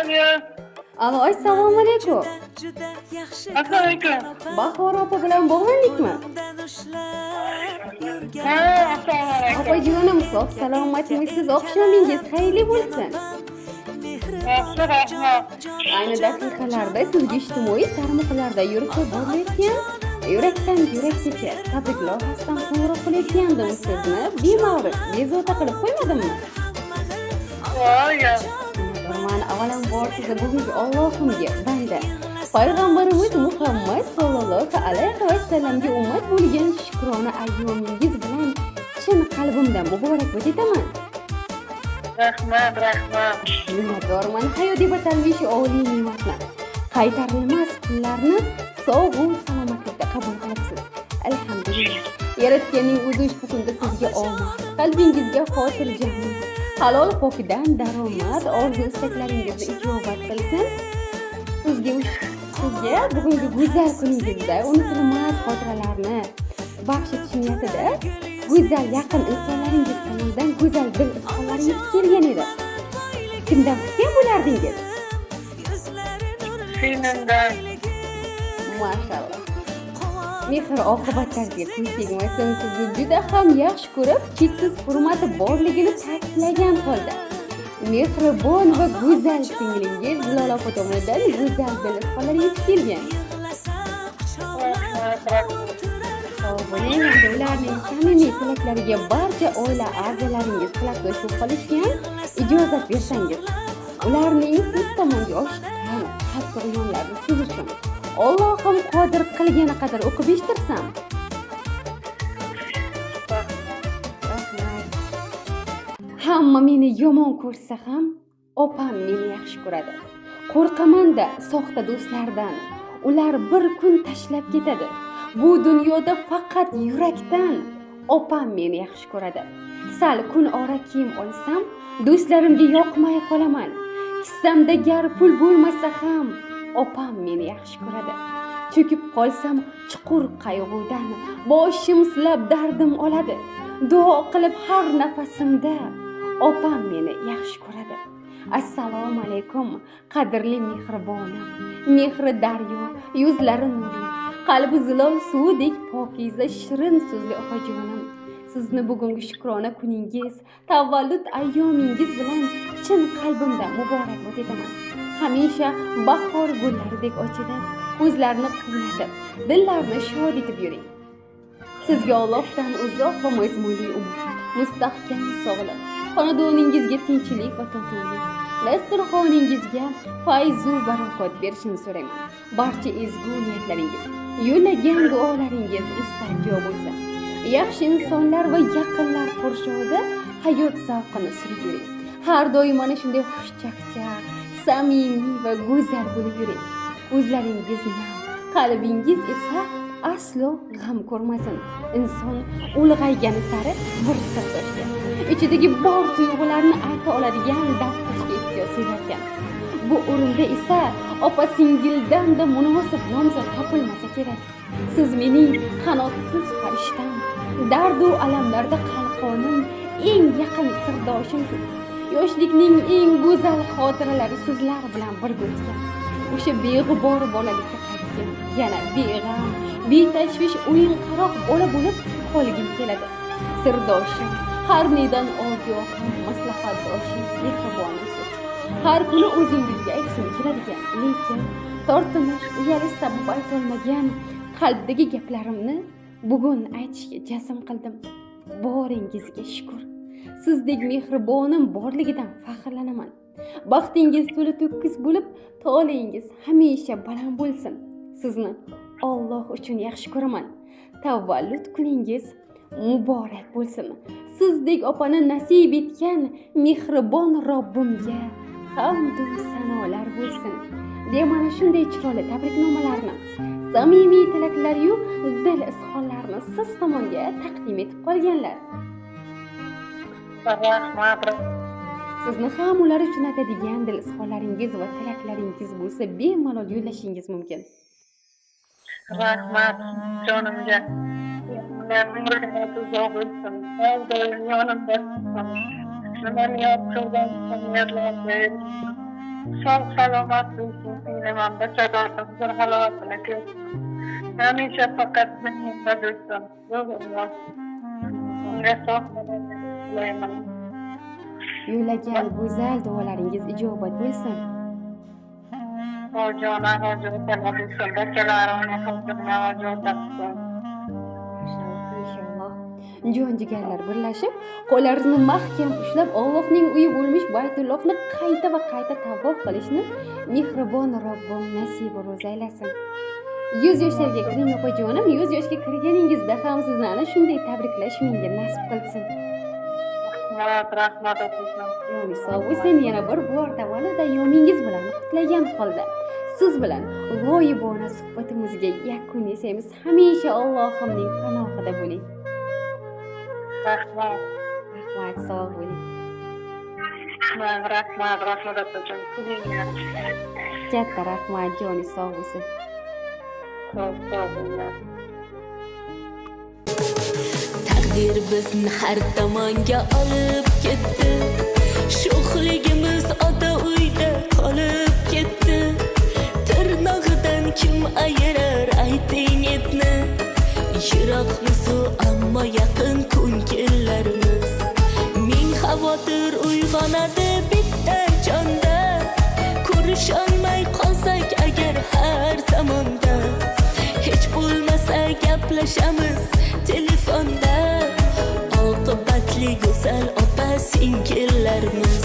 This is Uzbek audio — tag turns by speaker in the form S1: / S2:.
S1: Alo.
S2: Alo, assalomu alaykum.
S1: Assalomu alaykum.
S2: Bahor opa bilan bog'landikmi?
S1: Ha, assalomu alaykum.
S2: Opajonim, sog' salomatmisiz? Oqshomingiz xayrli bo'lsin.
S1: Yaxshi, rahmat.
S2: Ayni daqiqalarda sizga ijtimoiy tarmoqlarda yurib borayotgan yurakdan yurakgacha tabrik loyihasidan qo'ng'iroq qilayotgandim. Sizni bemavrid bezovta qilib qo'ymadimmi?
S1: Voy, ya.
S2: Man avvalambor sizni bugungi Allohimga banda, payg'ambarimiz Muhammad sollallohu alayhi vasallamga ummat bo'lgan shukrona ayyomingiz bilan chin qalbimdan muborakbod etaman.
S1: Rahmat, rahmat.
S2: Minnatdorman. Hayot deb atalmish oliy ne'matni, qaytarilmas kunlarni sog'u salomatlikda qabul qilibsiz. Alhamdulillah, Yaratganning o'zi ushbu kunda sizga omad, qalbingizga xotirjamlik, halol pokidan daromad, orzu istaklaringizni ijobat qilsin. Sizga bugungi go'zal kuningizda unutilmas xotiralarni baxsh etish niyatida go'zal yaqin insonlaringiz tomonidan go'zal dil izhorlari yetib kelgan edi. Kimdan kutgan bo'lardingiz?
S1: Singlimdan.
S2: Mashalloh, mehr oqibatlarga ko'z tegmasin. Sizni juda ham yaxshi ko'rib, cheksiz hurmati borligini ta'kidlagan holda mehribon va go'zal singlingiz Zilola opa tomonidan go'zal dil izhorlari yetib kelgan.
S1: Rahmat, rahmat.
S2: Sog' bo'ling. Hamda ularning samimiy tilaklariga barcha oila a'zolaringiz tilakdosh bo'lib qolishgan. Ijozat bersangiz, ularning siz tomonga oshiqqan xat tug'yonlarini siz uchun Ollohim qodir qilgani qadar o'qib eshittirsam. Rahmat. Hamma meni yomon ko'rsa ham, opam meni yaxshi ko'radi. Qo'rqamanda soxta do'stlardan, ular bir kun tashlab ketadi. Bu dunyoda faqat yurakdan opam meni yaxshi ko'radi. Sal kun ora kiyim olsam, do'stlarimga yoqmay qolaman. Kissamda gar pul bo'lmasa ham, opam meni yaxshi ko'radi. Cho'kib qolsam chuqur qayg'udan, boshim silab dardim oladi. Duo qilib har nafasimda opam meni yaxshi ko'radi. Assalomu alaykum, qadrli mehribonim, mehri daryo, yuzlari nurli, qalbi zilol suvdek pokiza, shirin so'zli opajonim. Sizni bugungi shukrona kuningiz, tavallud ayyomingiz bilan chin qalbimdan muborakbod etaman. Hamisha bahor gullaridek ochilib, ko'zlarni quvnatib, dillarni shod etib yuring. Sizga Allohdan uzoq va mazmunli umr, mustahkam sog'liq, xonadoningizga tinchlik va totuvlik, dasturxoningizga fayzu barakot berishini so'rayman. Barcha ezgu niyatlaringiz, yo'llagan duolaringiz mustajo bo'lsin. Yaxshi insonlar va yaqinlar qurshovida hayot zavqini surib yuring. Har doim mana shunday xushchaqchaq, samimiy va go'zal bo'lib yuring. Ko'zlaringiz nam, qalbingiz esa aslo g'am ko'rmasin. Inson ulg'aygani sari bir sirdoshga, ichidagi bor tuyg'ularni ayta oladigan darddoshga ehtiyoj sezarkan. Bu o'rinda esa opa singildan-da munosib nomzod topilmasa kerak. Siz mening qanotsiz farishtam, dardu alamlarda qalqonim, eng yaqin sirdoshimsiz. Yoshlikning eng go'zal xotiralari sizlar bilan birga o'tgan. O'sha beg'ubor bolalikka qaytgim, yana beg'am, betashvish, o'yinqaroq bola bo'lib qolgim keladi. Sirdoshim, har nedan ogohim, maslahatdoshim, mehribonimsiz. Har kuni o'zingizga aytgim keladigan, lekin tortinish, uyalish sabab aytolmagan qalbdagi gaplarimni bugun aytishga jazm qildim. Boringizga shukur. Sizdek mehribonim borligidan faxrlanaman. Baxtingiz to'la to'kis bo'lib, toleingiz hamisha baland bo'lsin. Sizni Olloh uchun yaxshi ko'raman. Tavallud kuningiz muborak bo'lsin. Sizdek opani nasib etgan mehribon Robbimga hamdu sanolar bo'lsin, deya mana shunday chiroyli tabriknomalarni, samimiy tilaklariyu dil izhorlarini siz tomonga taqdim etib qolganlar.
S1: Rahmat.
S2: Sizni ham ular uchun aytadigan dil izhorlaringiz va tilaklaringiz bo'lsa, bemalol yo'llashingiz mumkin.
S1: Rahmat jonimga. Umringiz uzoq bo'lsin. Har doim yonimda. Nima niyat qilgan niyatlaringiz Sog' salomat bo'lsin singlim, bachadorda huzur halovatini ko'rsin. Hamisha faqat dunyoda bo'lsin. Alloh. Unga sog' salomat tilayman.
S2: Yo'llagan go'zal duolaringiz ijobat bo'lsin.
S1: Hojona hojatlar bo'lsin. Bachalarini hojona hojat topsin.
S2: Inshaalloh, inshaalloh. Jon jigarlar birlashib, qo'llarini mahkam ushlab, Allohning uyi bo'lmish Baytullohni qayta va qayta tavof qilishni mehribon Robbim nasibi ro'za aylasin. 100 yoshlarga kiring, opajonim, 100 yoshga kirganingizda ham sizni ana shunday tabriklash menga nasib qilsin.
S1: Rahmat, rahmat opajon.
S2: Joningiz sog' bo'lsin. Yana bir bor tavallud ayyomingiz bilan qutlagan holda siz bilan g'oyibona suhbatimizga yakun yasaymiz. Hamisha Allohimning panohida bo'ling.
S1: Rahmat.
S2: Rahmat, sog' bo'ling.
S1: Rahmat, rahmat, rahmat opajon. Kuning yaxshi.
S2: Katta rahmat, joningiz sog' bo'lsin.
S1: Sog' sog' bo'linglar.
S3: Taqdir bizni har tomonga olib ketdi. Sho'xligimiz ota uyda qolib ketdi. Tirnog'idan kim ayirar, ayting etni? Yiroqmiz-u, ammo yaqin ko'ngillarimiz. Ming xavotir uyg'onadi bitta jonda. Ko'risholmay qolsak agar har zamonda, hech bo'lmasa gaplashamiz telefonda. Oqibatli go'zal opa singillarimiz.